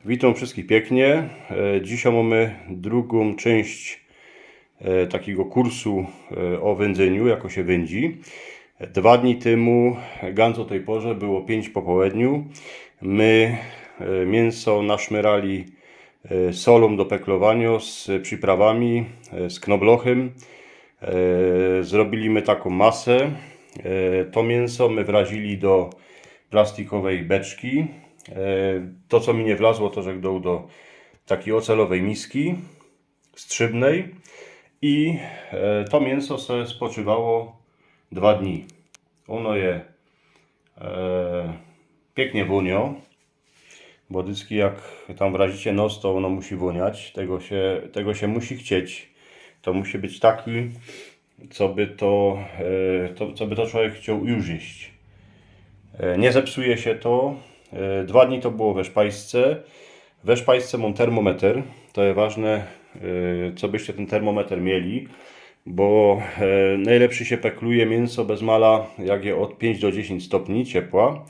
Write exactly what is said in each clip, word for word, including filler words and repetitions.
Witōm wszyskich piyknie. E, dzisiej mōmy drugōm czynść, e, takigo kursu, e, ô wędzyniu, jako sie wędzi. Dwa dni tymu, ganc ô tyj porze, było piyńć po połedniu. My, e, miynso naszmyrali, e, solōm do peklowaniŏ z prziprawami, e, z knoblochym. E, zrobiyli my takõ masã. E, to miynso my wraziyli do plastikowyj beczki. E, to, co mi niy wlazło, to żech doł do takij ôcelowyj miski strzybnyj. I, e, to miynso se spoczywało dwa dni. Ôno je, e, piyknie wōniŏ, bo dyski jak tam wrazicie nos, to ôno musi wōniać. Tego sie, tego sie musi chcieć. To musi być taki, co by to, e, to, co by to czowiek chcioł już jeść. E, niy zepsuje sie to. E, dwa dni to było we szpajsce. We szpajsce mōm termōmeter. To je ważne, e, co byście tyn termōmeter mieli, bo, e, nojlepszy sie pekluje miynso bez mala, jak je ôd piyńć do dziesiyńć stopni ciepła.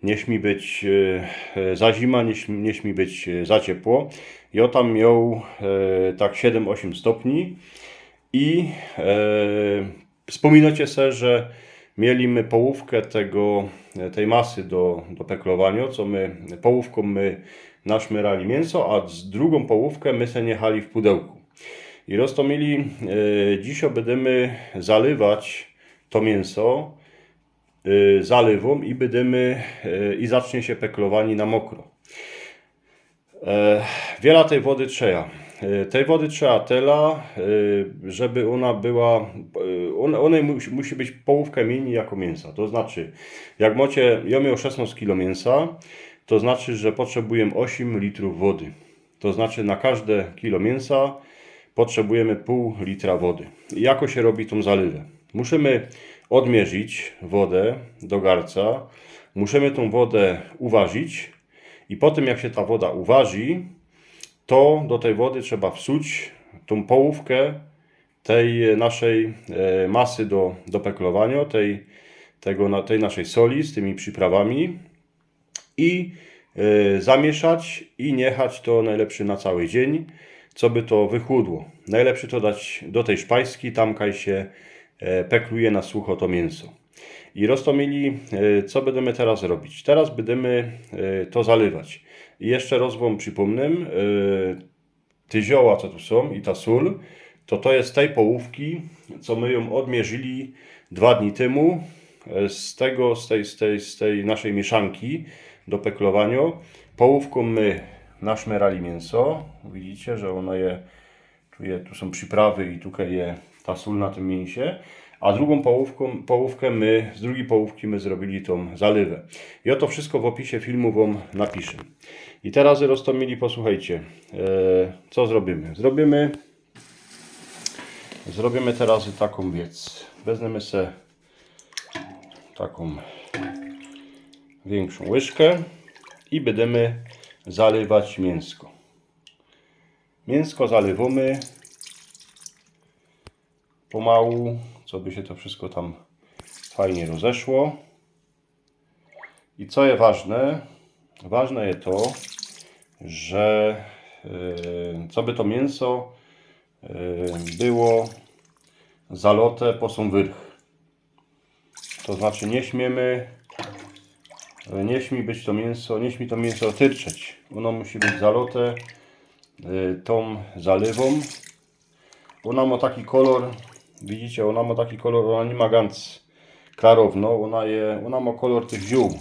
Niy śmi być, e, e, za zima, niy śmi, niy śmi być, e, za ciepło. Jŏ tam mioł, e, tak siedym, ôsiym stopni. I, e, spōminocie se, że mieli my połōwkã tego, e, tyj masy do, do peklowaniŏ, co my, połōwkōm my naszmyrali miynso, a z drugõ połōwkã my se niechali w pudełku. I roztōmili, e, dzisiej bydymy zalywać to miynso, e, zalywōm i bydymy, e, i zacznie sie peklowaniŏ na mokro. E, wiela tyj wody trzeba. E, tyj wody trzeba tela, e, żeby ôna była, e, ôna, ôna musi, musi być połōwkã miyni jako miynsa. To znaczy, jak mocie, jŏ mioł szesnŏst kilo miynsa, to znaczy, że potrzebujōm ôsiym litrōw wody. To znaczy, na kożde kilo miynsa potrzebujymy pōł litra wody. I jako sie robi tōm zalywã? Musimy ôdmierzić wodã do garnka, musimy tōm wodã uważyć, i potym, jak sie ta woda uważy, to do tyj wody trzeba wsuć tōm połōwkã tyj naszyj, e, masy do, do peklowaniŏ, tyj, tego na-, tyj naszyj soli z tymi prziprawami i, e, zamieszać i niechać to nojlepszy na cały dziyń, co by to wychłodło. Nojlepszy to dać do tyj szpajski, tam kaj sie, e, pekluje na sucho to miynso. I roztōmili, e, co bydymy teroz robić? Teroz bydymy, e, to zalywać. I jeszcze roz wōm przipōmnã, e, te zioła, co tu sōm, i ta sōl, to, to je z tyj połōwki, co my jã ôdmierzyli dwa dni tymu, e, z tego, z tyj, z tyj, z tyj naszyj miyszanki do peklowaniŏ. Połōwkōm my naszmyrali miynso. Widzicie, że ôno je Tu je, tu sōm przyprawy i tukej je ta sōl na tym miynsie. A drugõ połōwkã, połōwkã my, z drugij połōwki my zrobiyli tōm zalywã. I ô to wszysko w ôpisie filmu wōm napiszã. I teroz, roztōmili, posłuchejcie, e, co zrobiymy. Zrobiymy, zrobiymy teroz takõ wiec. Wezmiymy se takõ wiynkszõ łyżkã i bydymy zalywać miynsko. Miynsko zalywōmy pomału, co by sie to wszysko tam fajnie rozeszło. I co je ważne? Ważne je to, że, e, co by to miynso, e, było zalote po sōm wyrch. To znaczy niy śmiymy, niy śmi być to miynso, niy śmi to miynso tyrczeć. Ôno musi być zalote, y, tōm zalywōm. Ôna mo taki kolor, widzicie, ôna mo taki kolor, ôna niy ma ganc klarowno, ôna je, ôna mo kolor tych ziōł.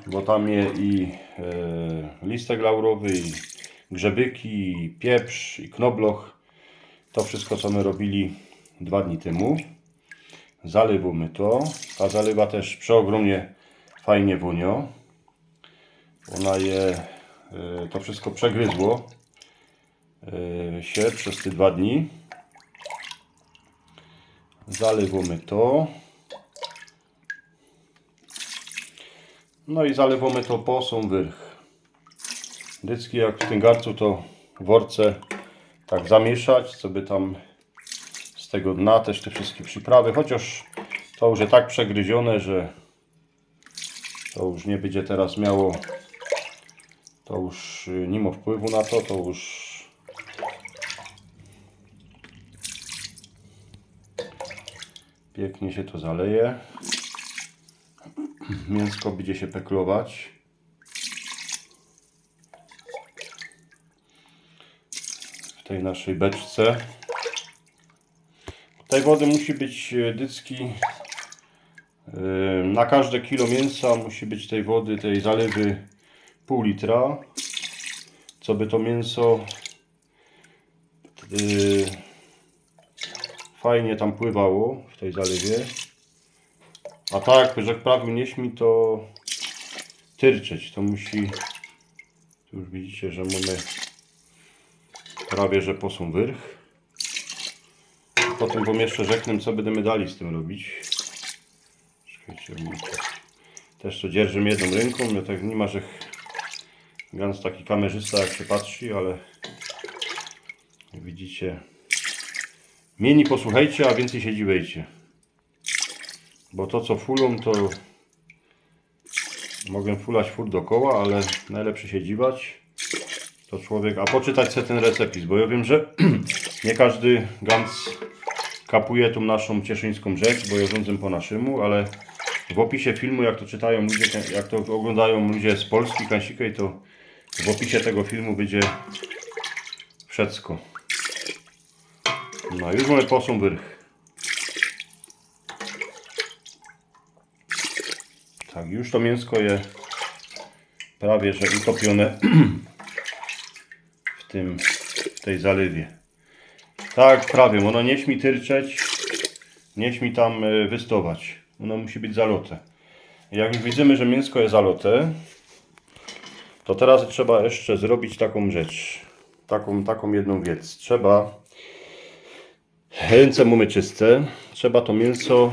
Bo tam je i, e, listek laurowy, i grzebyki, i pieprz, i knobloch. To wszysko, co my robiyli dwa dni tymu. Zalywōmy to. Ta zalywa tyż przeôgrōmnie fajnie wōniŏ. Ôna je, e, to wszysko przegryzło, e, sie bez te dwa dni. Zalywōmy to. No i zalywōmy to po sōm wyrch. Dycki jak w tym garcu, to w worce tak zamieszać, co by tam z tego dna tyż te wszyske przyprawy, chociŏż to już je tak przegryziōne, że to już niy bydzie teroz miało To już y, ni ma wpływu na to, to już piyknie sie to zaleje. Miynsko bydzie sie peklować w tyj naszyj beczce. Tyj wody musi być y, dycki. Y, na kożde kilo miynsa musi być tyj wody, tyj zalywy pōł litra. Co by to miynso y, fajnie tam pływało w tyj zalywie. A tak, że prawie niy śmi to tyrczeć. To musi, tu już widzicie, że mamy prawie, że posōm wyrch. Potym wōm jeszcze rzeknę, co bydymy dalij z tym robić. Czekejcie, bo mi to... Tyż to dzierżę jednōm rynkōm, ja tak ni ma, że ch- gans taki kamerzysta, jak sie patrzi, ale widzicie. Miyni posłuchejcie, a wiyncyj sie dziwejcie. Bo to, co fulōm, to mogę fulać furt dokoła, ale nojlepszy sie dziwać to człowiek, a poczytać se tyn recepis, bo ja wiym, że niy kożdy gans kapuje tōm naszōm cieszyńskōm rzecz, bo ja rzōndzę po naszymu, ale w ôpisie filmu, jak to czytajōm ludzie, jak to ôglōndajōm ludzie z Polski, kańsikej, to w ôpisie tego filmu bydzie wszysko. No, już mamy posōm wyrch. Tak, już to miynsko je prawie, że utopiōne w tym, w tyj zalywie. Tak, prawie, ôno niy śmi tyrczeć, niy śmi tam y, wystować. Ôno musi być zalote. Jak już widzymy, że miynsko je zalote, to teroz trzeba jeszcze zrobić takōm rzecz. Takōm, takōm jednōm wiec. Trzeba Rynce mōmy czyste. Trzeba to miynso,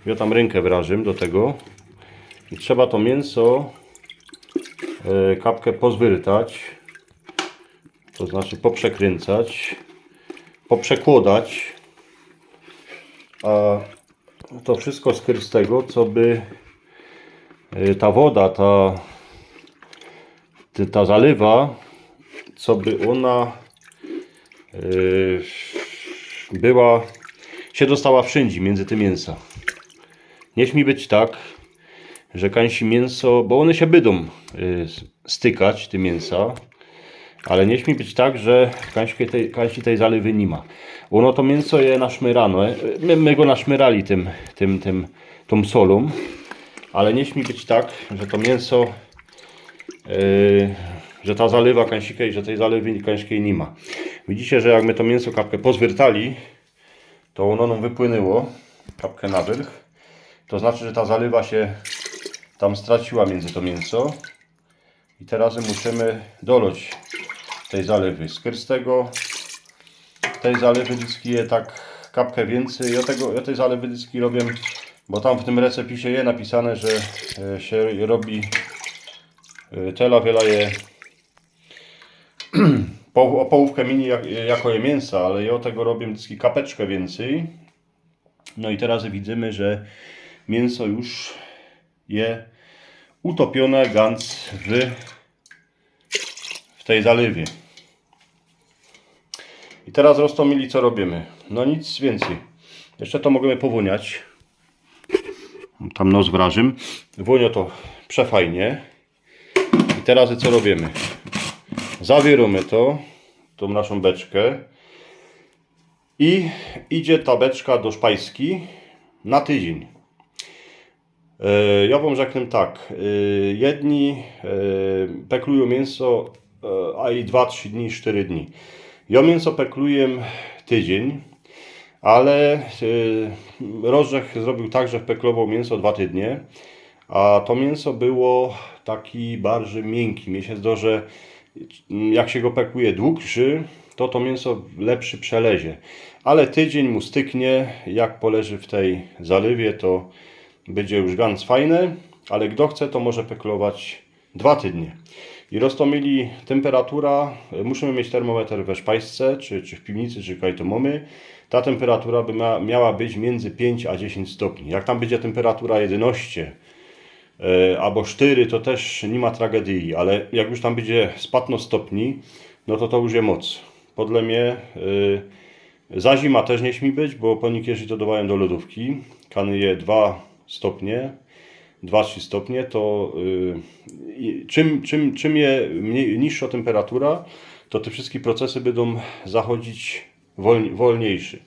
ja tam rynka wrażym do tego. I trzeba to miynso e, kapkã pozwyrtać. To znaczy poprzekryncować, poprzekłodać. A to wszysko skyrz z tego, co by e, ta woda, ta, ty- ta zalywa, co by ôna e, była, sie dostała wszyndzie miyndzy te miynsa. Niy śmi być tak, że kańsi miynso, bo ône sie bydōm e, stykać, te miynsa, ale niy śmi być tak, że kańsi tyj, kańsi tyj zalywy ni ma. Ôno to miynso je naszmyrane, my, my go naszmyrali tym, tym, tym, tōm solōm, ale niy śmi być tak, że to miynso, e, że ta zalywa kańsikej, że tyj zalywy kańsikej ni ma. Widzicie, że jak my to miynso kapkã pozwyrtali, to ôno nōm wypłynło kapkã na wyrch. To znaczy, że ta zalywa sie tam straciła miyndzy to miynso. I teroz musimy doloć tyj zalywy. Skyrz z tego, tyj zalywy dycki je tak kapkã wiyncyj. Ja tego, ja tyj zalywy dycki robię, bo tam w tym recepisie je napisane, że e, sie robi e, tela wiela je po, o połōwkã miyni jak, jako je miynsa, ale ja tego robię dycki kapeczkã wiyncyj. No i teroz widzymy, że miynso już je utopiōne gans w, w tyj zalywie. I teroz roztōmili, co robimy. No nic wiyncyj. Jeszcze to możymy powōniać. Tam nos wrażym. Wōniŏ to przefajnie. I teroz co robimy? Zawiyrōmy to, tōm naszōm beczkã. I idzie ta beczka do szpajzki na tydziyń. E, jo wōm rzeknę tak. E, jedni e, peklujōm miynso, e, a i dwa, trzi dni, sztyry dni. Jo miynso peklujōm tydziyń, ale e, Rozdrzech zrobiōł tak, że peklowoł miynso dwa tydnie, a to miynso było taki bardzij miynki. Mie sie zdało, że jak sie go pekuje dłużij, to to miynso lepszy przelezie. Ale tydziyń mu styknie, jak poleży w tyj zalywie, to bydzie już gans fajne, ale kto chce, to może peklować dwa tydnie. I roztōmili, tymperatura, musimy mieć termometer we szpajzce, czy, czy w piwnicy, czy kaj to mōmy. Ta tymperatura by ma, miała być miynzy piyńć a dziesiyńć stopni. Jak tam bydzie tymperatura jedynŏście, e, abo sztyry, to tyż niy ma tragedyje, ale jak już tam bydzie z patnŏst stopni, no to to już je moc. Podle mie, e, za zima tyż niy śmij być, bo pōnik, jeźli to dŏwajōm do lodōwki, kany je dwa stopnie, dwa, trzi stopnie, to, e, i czym, czym, czym je mnij, niższŏ tymperatura, to te wszyjske procesy bydōm zachodzić wolni-, wolniyjsze.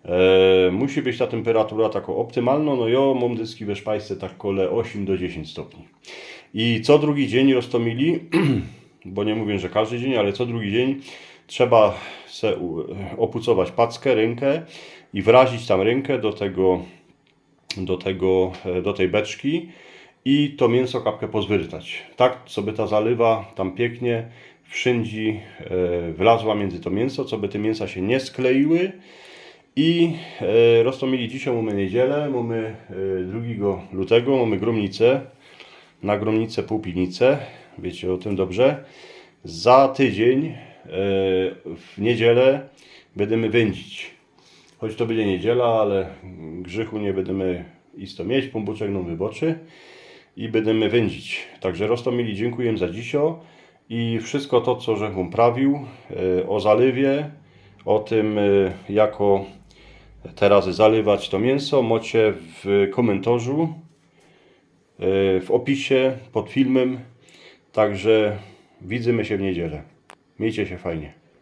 E, musi być ta tymperatura takŏ ôptymalnŏ, no jo, mōm dyski we szpajsce tak kole ôziym do dziesiyńć stopni. I co drugi dziyń, roztōmili, bo niy mōwiã, że kożdy dziyń, ale co drugi dziyń trzeba se u-, ôpucować packã, rynka i wrazić tam rynka do tego, do tego, e, do tyj beczki i to miynso kapkã pozwyrtać. Tak, coby ta zalywa tam piyknie wszyndzie, e, wlazła miyndzy to miynso, coby te miynsa sie niy skleiły. I, e, roztōmili, dzisiŏj mōmy niydziela, mōmy, e, drugigo lutego, mōmy grōmnice, na grōmnice pōłpiwnice, wiycie ô tym dobrze. Za tydziyń, e, w niydziela bydymy wyndzić. Choć to bydzie niydziela, ale grzychu niy bydymy isto mieć, Pōnbōczek nōm wybaczy i bydymy wyndzić. Także roztōmili, dziynkuja za dzisiŏ i wszysko to, co żech wōm prawiōł, e, ô zalywie, ô tym, e, jako teroz zalywać to miynso, mocie w kōmyntorzu, e, w ôpisie pod filmym. Także widzymy sie w niydziela. Miejcie sie fajnie.